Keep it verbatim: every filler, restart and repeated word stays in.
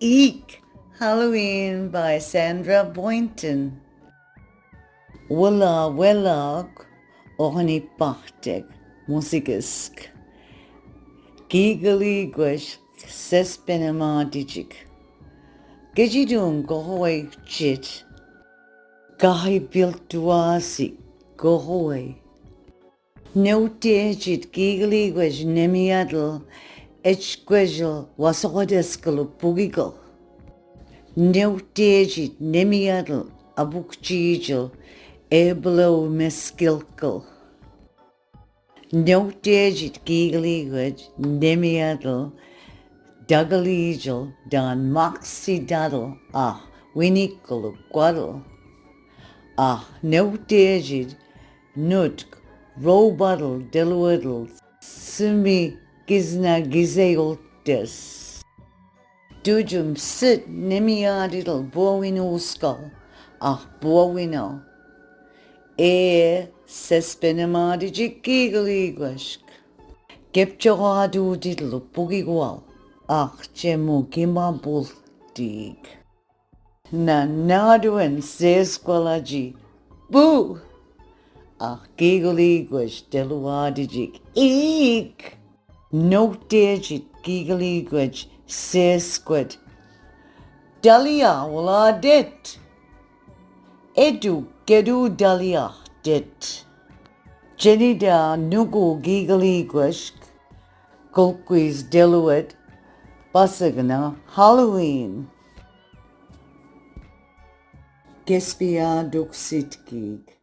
Iik, Halloween by Sandra Boynton. Wela, wela, ohanipahtek, musikisk. Kiigaliigwash, sespenemaatichik. Kejitun kohowai chit. Kahipiltuasi kohowai. Neutechit kiigaliigwash nemiatal, echkweshal wasohoteskal pukikal. Neutechit nemiatal, abukchiichal, ebelau meskilkal. Neutechit kiigaliigwash nemiatal, dagaliichal, dan maksitatal, ah, winikal kwatal. Ah, neutechit, nutk, robatal, deluatal, simi, kisna, kiseiultes. Tujum sit nemiaatital, buowin uskal, ah, buowinal. Ee, sespenemaatichik kiigaliigwashk. Kepchohaatutital pukigual, ah, chemu kimapultiik. Nanaatuen seeskwalachi, bu. Ah, kiigaliigwash deluaatichik, iik. Neutechit kiigaliigwash seeskwat. Dalia wala det. Edu kedu dalia det. Chenita nuku kiigaliigwash kulkwis deluat, pasagna Halloween. Kespia duksitkik.